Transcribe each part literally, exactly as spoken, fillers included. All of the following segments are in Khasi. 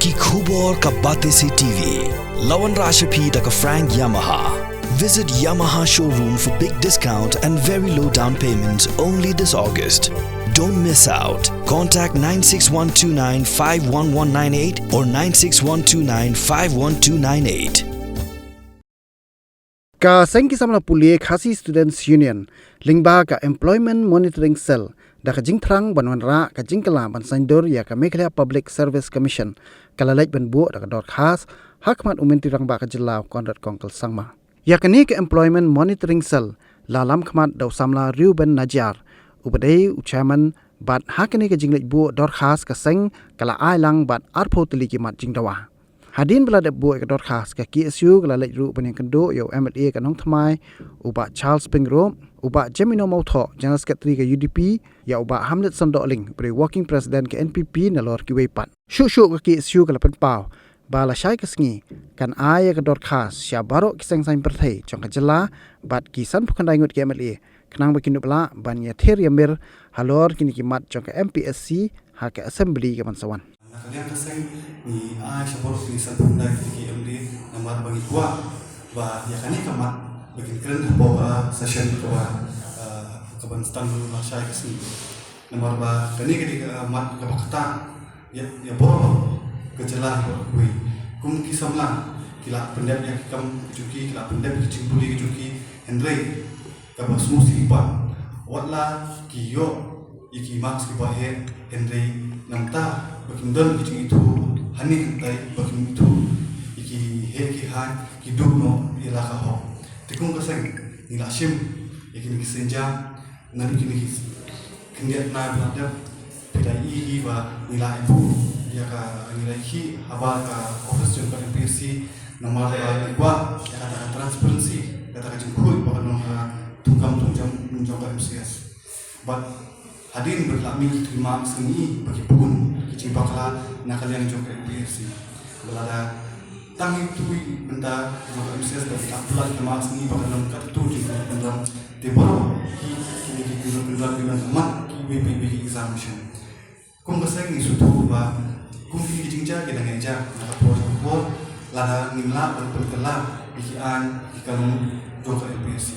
Ki khubor ka Batesi T V. La wanrah sha phi da ka Frank Yamaha. Visit Yamaha showroom for big discount and very low down payments only this August. Don't miss out. Contact nine six one two nine five one one nine eight or nine six one two nine five one two nine eight. Ka seng ki samla pule Khasi Students Union lyngba ka Employment Monitoring Cell da ka jingthrang ban wanrah ka jingkylla ban saiñdur ïa ka Meghalaya Public Service Commission, ka la leit ban buh da ka dorkhas ha khmat u Myntri Rangbah ka jylla, Conrad Kongkal Sangma. Ïa kane ka Employment Monitoring Cell la lam khmat da u samla Reuben Najiar, uba dei u chairman, bad ha kane ka jingleit buh dorkhas ka seng ka la ai lang bad arphew tylli ki mat jingdawa. Hadien ba la dep buh ïa ka dorkhas, ka K S U ka la leit ruh ban ïakynduh ïa u M L A ka Nongthymmai, u Bah Charles Pyngrope, u Bah Jemino Mawthoh, General Secretary ka U D P, ïa u Bah Hamletson Dohling, uba dei Working President ka N P P, nalor kiwei pat. Shuh shuh ka K S U ka la pynpaw ba lashai ka sngi kan ai ïa ka dorkhas sha baroh ki seng saiñ pyrthei jong ka jylla bad ki sanphew khyndai ngut ki M L A, khnang ba kin ïoh lah ban ïathir ïamir halor kine ki mat jong ka M P S C ha ka Assembly ka ban sa wan. Na ka liang ka seng, ngi ai sha baroh ki sanphew khyndai tylli ki M L A namar ba ngi kwah ba ïa kane ka mat ba kin kren hapoh ka session kaba, eh, ka ban sdang lashai ka sngi. Namar ba kane ka dei ka mat kaba ktah ïa, ïa baroh ka jylla, ïa baroh kawei. Kum ki samla ki la pyndep ïa ki kam jong ki, ki la pyndep ïa ki jingpule jong ki, hynrei kaba sngewsih pat, wat la ki ïoh ïa ki marks kiba heh, hynrei namar ba kim don ki jingithuh hangne hangtai, ba kim ithuh ïa ki heh ki haiñ, ki duh noh ïa la ka hok. Te kum ka seng, ngi la shim ïa kine ki sienjam naduh kine ki khyndiat bnai ba la dep. Phi da ïohi ba ngi la ïa buh ïa ka, ngi la ïa khih habar ka office jong ka M P S C, namar ba ngi kwah ïa kata ka transparency, kata ka jingkhuid ba kan long ha thungkam thungjam jong ka M C S. Bad hadien ba la mih ki marks, ngi i ba ki bun ki jingbakla na ka liang jong ka M P S C. Ba lada tang ïa kito ki bynta jong ka M C S ba ki la pynlait ki marks, ngi i ba kan long katto katne ki kyndon, te baroh ki, kine ki kyndon kyndon ki nang mat kiwei kiwei ki examination. Kum ka seng, ngi sngewthuh ba kum kine ki jingjia ki dang ïaid na ka por sha ka por, lada ngim lah ban pynkylla ïa ki aiñ ki kanun jong ka M P S C.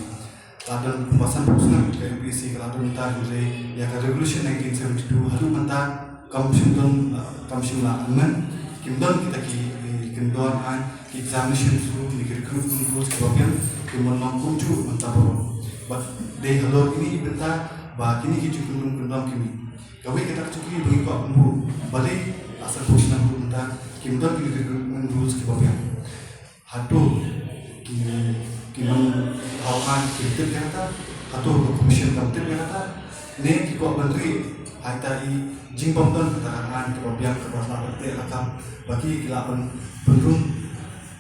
La don kumba sanphew snem ka M P S C ka la don mynta, hynrei ïa ka Resolution nineteen seventy-two haduh mynta kam shym don, kam shym la amend. Kim don kita ki, ki kyndon aiñ, ki examination rules, ki recruitment rules kiba biang, kim long kumjuh mynta baroh. Bad dei halor kine ki bynta ba kine ki jingkyndon kyndon ki mih. Kawei kata ka jingkylli ba ngi kwah ban buh, balei la sanphew snem haduh mynta kim don ki recruitment rules kiba biang. Hato ki, ki nongthaw aiñ kim tip ïa kata? Hato ka Commission kam tip ïa kata? Ne ki kwah ban rieh ha ita i jingbym don kata ka aiñ kaba biang kaba lah ban teh lakam ba ki, ki lah ban pynrung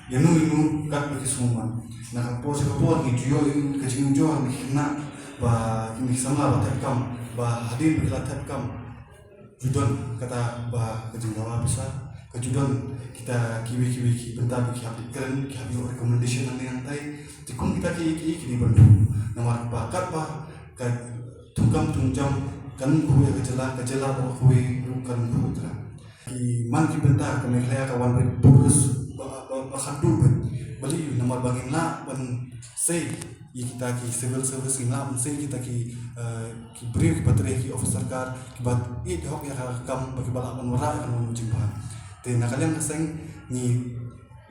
ïano ïano katba ki sngewmut. Na ka por sha ka por ngi ju ïoh ïa ka jingujor, ngi khynnah ba kine ki samla ba thep kam, ba hadien ba ki la thep kam ju don kata ba ka jingdawa pisa, ka ju don kita kiwei kiwei ki bynta ba ki hap kren, ki hap ïoh recommendation nangne nangtai. Te kum kita ki, ki, kine ban duh. Namar ba katba ka thungkam thungjam kan khuid ïa ka jylla, ka jylla baroh kawei ruh kan khuid trai. Ki man ki bynta ka Meghalaya ka wan beit bun, ba, ba, ba khatduh beit. Balei? Namar ba ngim lah ban sei ïa kita ki civil service, ngim lah ban sei ïa kita ki, eh, ki briew kiba trei ha ki office sorkar, kiba ïeit hok ïa ka kam, ba kiba lah ban wanrah ïa ka long jingbha. Te na ka liang ka seng ngi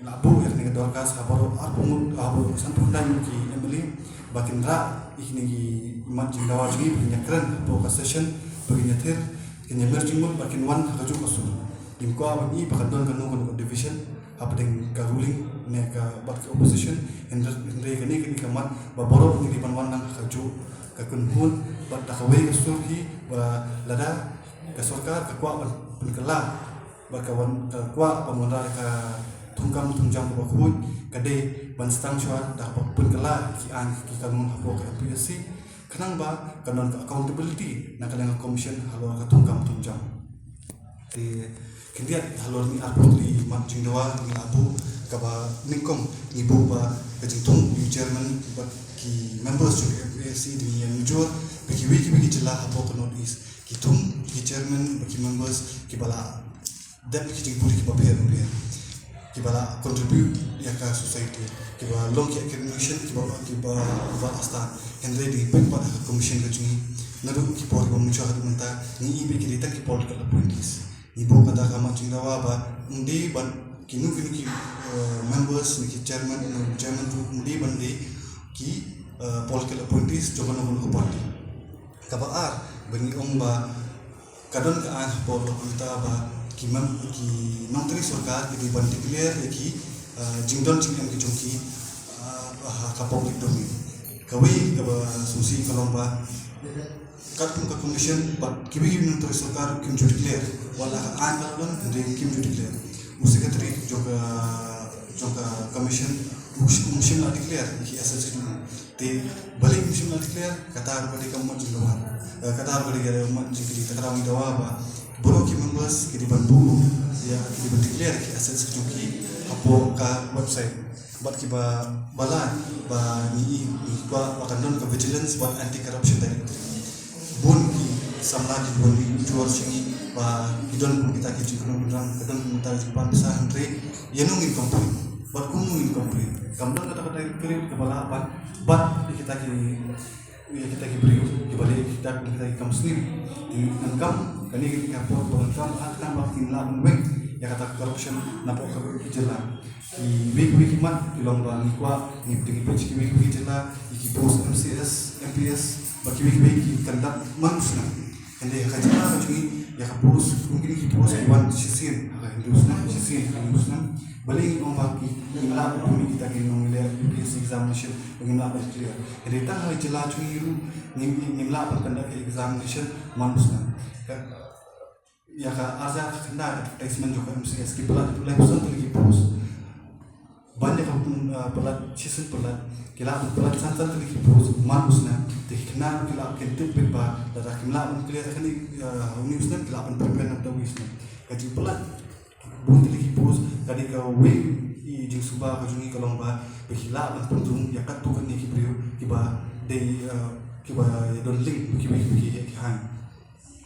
la buh ïa kane ka dorkhas ha baroh arphew ngut, ha baroh sanphew khyndai ngut ki M L A ba kin rah ïa kine ki mat jingdawa jong ngi ba kin ïakren hapoh ka session, ba kin ïathir, kin ïamir jingmut, ba kin wan ha kajuh ka sur. Ngim kwah ban i ba kan don kano kano ka division hapdeng ka ruling ne ka bad ka opposition. Hynrei, hynrei kane, kane ka mat ba baroh ngi dei ban wan lang ha kajuh ka kynhun bad da kawei ka sur hi, ba lada ka sorkar ka kwah ban pynkylla bad ka wan, ka kwah ban wanrah ïa ka thungkam thungjam kaba khuid, ka dei ban sdang shuwa da kaba pynkylla ki aiñ ki kanun hapoh ka M P S C, khnang ba kan don ka accountability na ka liang ka Commission halor ka thungkam thungjam. Te khyndiat halor kine arphew tylli mat jingdawa ngi la buh, kaba nyngkong ngi buh ba ka jingthung u Chairman bad ki members jong ka M P S C, te ngi ïanujor ba kiwei kiwei ki jylla hapoh ka North East ki thung ki Chairman bad ki members kiba la dep ki jingpule kiba pher bapher kiba la contribute ïa ka society, kiba long ki contribution kiba, kiba, ba la stad. Hynrei dei peit pat ha ka commission ka jong ngi, naduh ki por kiba mynshwa haduh mynta, ngi i ba ki dei tang ki political appointees. Ngi buh kata ka mat jingdawa ba ym dei ban, kino kino ki, eh, members ne ki chairman, ne chairman ruh ym dei ban dei ki, eh, political appointees jong kano kano ka party. Kaba ar, ba ngi ong ba ka don ka aiñ hapoh ka mynta ba ki mem-, ki nongtrei sorkar ki dei ban declare ïa ki, eh, jingdon jingem ki jong ki, eh, ha ka public domain. Kawei kaba sngewsih ka long ba katkum ka commission, bad kiwei kiwei ki nongtrei sorkar kim ju declare. Wat la ka aiñ ka la don, hynrei kim ju declare. U secretary jong ka, jong ka commission um, um shym la declare ki assets jong u. Te balei um shym la declare, kata ruh ka dei ka mat jingdawa. Eh, kata ruh ka dei ka mat jingkylli. Te kata ngi dawa ba baroh ki members ki dei ban buh ïa, ki dei ban declare ki assets jong ki hapoh ka website. Bad kiba, ba lai ba ngi, ngi kwah ba kan don ka vigilance bad anti corruption directorate. Bun ki samla ki wan ïa jur sha ngi ba ki don kum kita ki jingkynnoh kynrang, ki don kum kita ki jingpan pisa, hynrei ïa no ngin complain bad kumno ngin complain? Kam don kata ka directorate kaba lah ban bat ïa kita ki, ïa kita ki briew kiba leh kita kum kita ki kam sniew. Te ngan kam, kane ka dei ka por ba ngan kam, ha ka ba kin lah ban weng ïa kata ka corruption napoh ka jylla. Kiwei kiwei ki mat ki long ba ngi kwah, ngi pynbeit kiwei kiwei ki jylla ïa ki post M C S, M P S, bad kiwei kiwei ki conduct man u snem. Hynrei ha ka jylla ka jong ngi, ïa ka post, kum kine ki post ki wan shisien ha ka hynriew snem, shisien ha ka hynriew snem. Balei ngi ong ba ki, ngim lah ban pynmih kita ki nongleh U P S C examination, ba ngim lah ban clear? Hynrei tang ha ka jylla jong ngi ruh ngim, ngim lah ban conduct examination man u snem. Ka, ïa ka arhajar khyndai advertisement jong ka M C S, ki palat laiphew san tylli ki post. Ban ïa ka, uh, palat, shisien palat, ki lah ban palat san san tylli ki post man u snem. Te ki khynnah ki lah kin tip beit ba lada kim lah ban clear kane, uh, une u snem, ki lah ban prepare na uta u snem. Ka jingpalat bun tylli ki post ka dei kawei i jingsuba ka jong ngi, ka long ba ba ki lah ban pynrung ïa katto katne ki briew kiba dei, uh, kiba ïa don link bad kiwei kiwei ki, ki haiñ.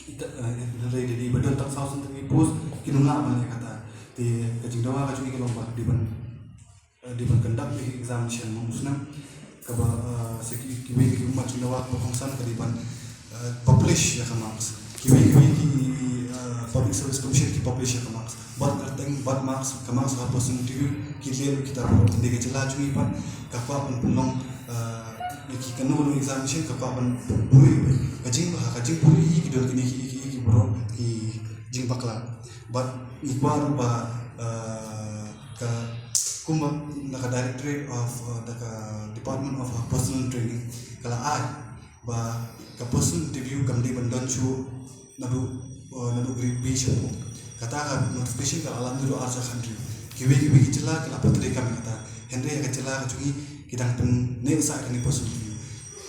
Ita, eh, hynrei da dei ba don tang saw san tylli ki post, kin ym lah ban leh kata. Te ka jingdawa ka jong ngi ka long ba dei ban, eh, dei ban conduct ïa ki examination man u snem. Kaba, eh, sa ki, kiwei ki mat jingdawa kaba kongsan ka dei ban, eh, publish ïa ka marks. Kiwei kiwei ki, eh, Public Service Commission ki publish ïa ka marks. Bad kyrteng, bad marks, ka marks ha personal interview ki leh ruh kita baroh. Te ka jylla jong ngi pat ka kwah ban pynlong, eh, ïa ki kano kano examination, ka kwah ban pynpoi ka jing, ka jingpynpoi ïa ki don kine ki, ki, ki baroh ki jingbakla. Bad ngi kwah ruh ba, eh, ka, kumba na ka Directorate of, eh, na ka Department of, eh, Personal Training ka la ai ba ka personal interview kam dei ban don shuh naduh, eh, naduh grade B shapoh. Kata ka notification ka la lait naduh arhajar khathynriew. Kiwei kiwei ki jylla ki la pyntrei kam ïa kata. Hynrei ïa ka jylla ka jong ngi ki dang pyneh sah ïa kane personal interview.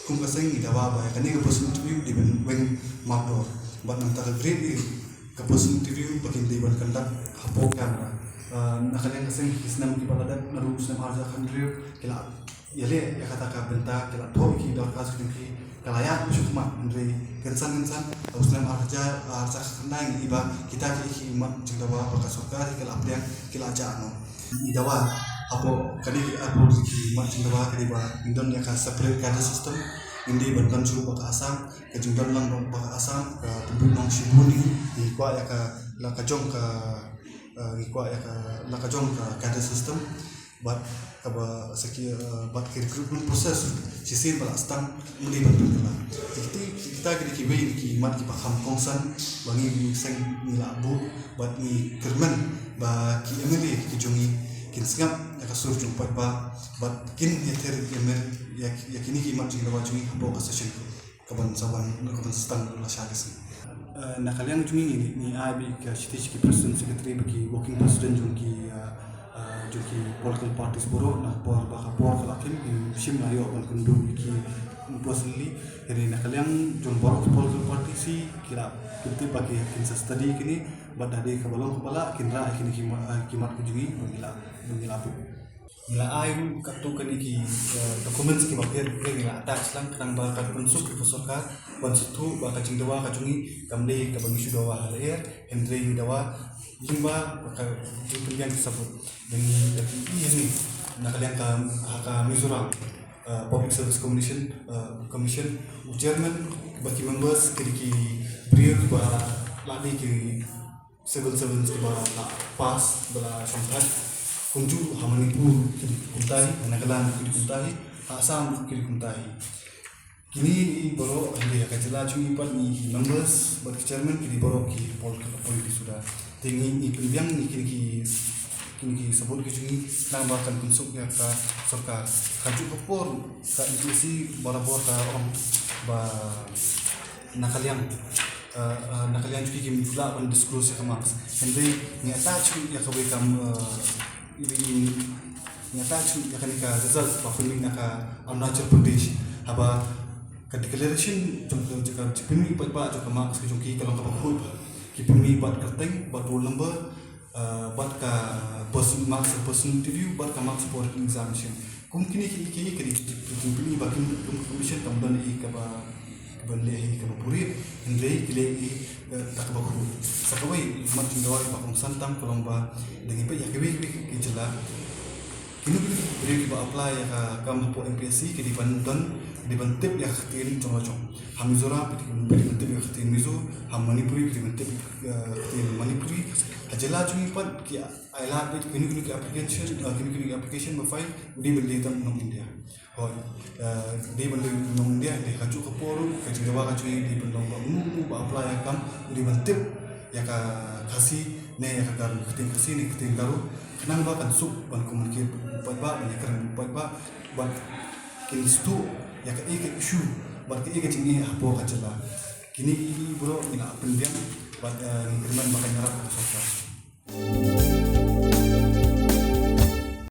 Kum ka seng ngi dawa ba ïa kane ka personal interview dei ban weng mardor. Bad nangta ka grade A ka personal interview ba kin dei ban conduct hapoh camera. Eh, na ka liang ka seng ki snem kiba la dep naduh snem arhajar khathynriew ki la ïaleh ïa kata ka bynta, ki la thoh ïa ki dorkhas ki jong ki, ka la ïaid shuh khmat, hynrei kynsan kynsan ha u snem arhajar, arhajar khatkhyndai ngi i ba kita ki, ki mat jingdawa ba ka sorkar ka la pdiang ki la jah noh. Ngi dawa hapoh kane, hapoh ki mat jingdawa ka dei ba ngin don ïa ka separate cadre system, ngim dei ban don shuh bad ka Assam, ka jingdon lang bad ka Assam ka pynbun nong shibun. Ngi kwah ïa ka la ka jong ka, eh, ngi kwah ïa ka la ka jong ka cadre system. Bad kaba sa ki, eh, bad ki recruitment process shisien ba la sdang, ym dei ban pynkylla. Te kita, kita ki dei kiwei ki mat kiba kham kongsan ba ngi, ngi seng ngi la buh, bad ngi kyrmen ba ki M L A ki jong ngi kin sngap ïa ka sur jong u paidbah bad kin ïather ïa, ïa kine ki mat jingdawa jong ngi hapoh ka session ka ban sa wan, ka ban sdang lashai ka sngi. Eh, na ka liang jong ngi, ngi, ngi ai beit ka shithi sha ki president secretary bad ki working president jong ki, eh, eh, jong ki political parties baroh, na ka por ba ka por ka la khim, ngim shym la ïoh ban kynduh ïa ki personally. Hynrei na ka liang jong baroh ki political parties hi, ki la pyntip ba ki kin sa study ïa kine, bad da dei kaba long kaba lah kin rah ïa kine ki ma-, eh, ki mat ka jong ngi ba ngi la, ba ngi la buh. Ngi la ai ruh katto katne ki, eh, documents kiba pher pher, ngi la attach lang khnang ba kan pynsuk ïa ka sorkar ban sngewthuh ba ka jingdawa ka jong ngi kam dei kaba ngi shu dawa ha lyer, hynrei ngi dawa lyngba ka jingpynbiang ki sabut. Ngi da phi ïohi na ka liang ka, ha ka Mizoram, eh, Public Service Commission, eh, Commission, u chairman bad ki members ki dei ki briew ba la dei ki civil servants kiba la pass, ba la shongthait. Kumjuh ha Manipur ki dei kumta hi, ha Nagaland ki dei kumta hi, ha Assam ki dei kumta hi. Kine baroh, hynrei ha ka jylla jong ngi pat, ngi ki members bad ki chairman ki dei baroh ki pol, ki appointee suda. Te ngi, ngi pynbiang ïa kine ki, kine ki sabut ki jong ngi khnang ba kan pynsuk ïa ka sorkar. Kajuh ka por ka M P S C barabor ka ong ba na ka liang, eh, eh, na ka liang jong ki kim lah ban disclose ïa ka marks. Hynrei ngi attach ïa kawei ka, eh, ngi attach ïa kane ka result ba pynmih na ka Arunachal Pradesh, haba ka declaration jong ka, jong ka jingpynmih paidbah jong ka marks ka jong ki ka long kaba khuid. Ki pynmih bad kyrteng, bad roll number, eh, bad ka person, marks personal interview, bad ka marks for written examination. Kum kine ki, ki, ki, ki, ki, ki, ba kum, kum commission kam don ei kaba, ban leh ei kaba buhrieh, hynrei ki leh ei, eh, da kaba khuid. Sa kawei, mat jingdawa ba kongsan tam ka long ba, da ngi peit ïa kiwei kiwei ki jylla, kino kino ki briew kiba apply ïa ka kam hapoh M P S C ki dei ban don, ki dei ban tip ïa ka ktien jong la jong. Ha Mizoram ki dei ban tip ïa ka ktien Mizo, ha Manipuri ki dei ban tip ïa ka ktien Manipuri. Ha jylla jong ngi pat ki ai lad beit kino kino ki application, eh, kino kino ki application ba file, u dei ban leh tang u nong India. Hooid, eh, dei ban leh u nong India, dei kajuh ka por ruh ka jingdawa ka jong ngi dei ban long ba uno uno ba apply ïa ka kam u dei ban tip ïa ka Khasi ne ïa ka Garo, ktien Khasi ne ktien Garo, khnang ba kan suk ban communicate bad u paidbah, ban ïakren bad u paidbah, bad kin sngewthuh ïa kaei ka issue bad kaei ka jingeh hapoh ka jylla. Kine ki baroh ngi la pynbiang bad, eh, ngi kyrmen ba kan ïarap ka sorkar.